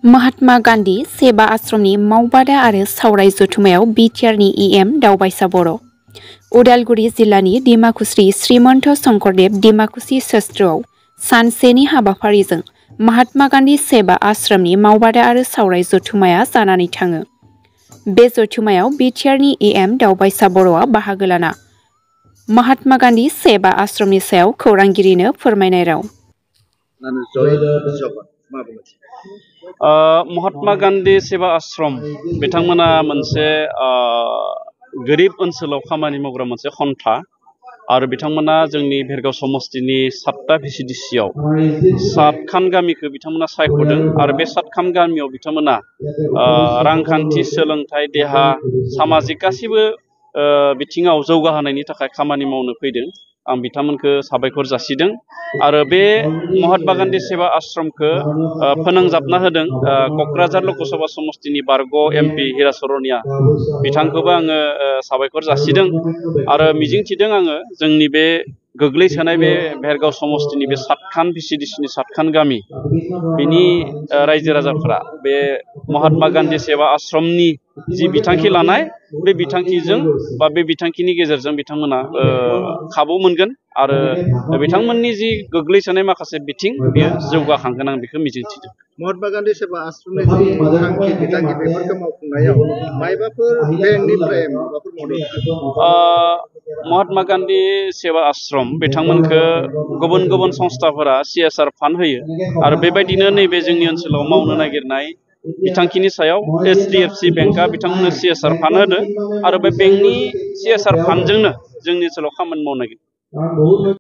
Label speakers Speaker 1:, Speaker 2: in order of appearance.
Speaker 1: महात्मा गान्धी सेवा आश्रमनि मावबादा आरो सावराय जथुमायाव बिटिआरनि इएम दावबायसा बर'। उदालगुरि जिल्लानि डिमाकुसि श्रीमन्त शंकरदेव डिमाकुसि सत्रआव सानसेनि हाबाफारिजों महात्मा गान्धी सेवा आश्रमनि मावबादा आरो सावराय जथुमाया जानानै थाङो। बे जथुमायाव बिटिआरनि इएम दावबायसा बर'आ बाहागो लाना महात्मा गान्धी सेवा आश्रमनि सायाव खौरांगिरिनो फोरमायनाय राव।
Speaker 2: महात्मा गान्धी सेवा आश्रम बिथांमोना मोनसे गोरिब ओनसोलाव खामानि मावग्रा मोनसे खन्था आरो बिथांमोना जोंनि भेरगाव समस्तिनि 7टा भिसिडिसिआव 7खान गामिखौ बिथांमोना सायख'दों आरो बे 7खान गामियाव बिथांमोना रांखान्थि सोलोंथाइ देहा सामाजिक गासिबो बिथिङाव जौगाहोनायनि थाखाय खामानि मावनो फैदों। आं बिथांमोनखौ साबायखर जासिदों आरो बे महात्मा गान्धी सेवा आश्रमखौ फोनांजाबना होदों क'क्राझार लकसभा समस्तिनि बारग' एमपि हिराचरनिया बिथांखौबो आङो साबायखर जासिदों आरो मिजिंथिदों आङो जोंनि बे गोग्लैसोनाय बे भेरगाव समस्तिनि बे 7खान भिसिडिसिनि 7खान गामि बिनि रायजो राजाफोरा बे महात्मा गान्धी सेवा आश्रमनि जि बिथांखि लानाय बे बिथांखिजों बा बे बिथांखिनि गेजेरजों बिथांमोना खाबु मोनगोन आरो बिथांमोननि जि गोग्लैसोनाय माखासे बिथिं बेयो जौगाखांगोन आं बेखौ मिजिंथिदों।
Speaker 3: महात्मा गान्धी सेवा आश्रमनि जि थांखि बिथांखि बेफोरखौ मावफुंनायाव मायबाफोर बेंकनिफ्राय माबाफोर मदद
Speaker 2: महात्मा गान्धी सेवा आश्रम बिथांमोनखौ गुबुन गुबुन संस्थाफोरा CSR फान्ड होयो आरो बेबायदिनो नैबे जोंनि ओनसोलाव मावनो नागिरनाय बिथांखिनि सायाव HDFC बेंकआ बिथांमोननो CSR फान्ड होदो आरो बे बेंकनि CSR फान्डजोंनो जोंनि ओनसोलाव खामानि मावनो नागिरदों।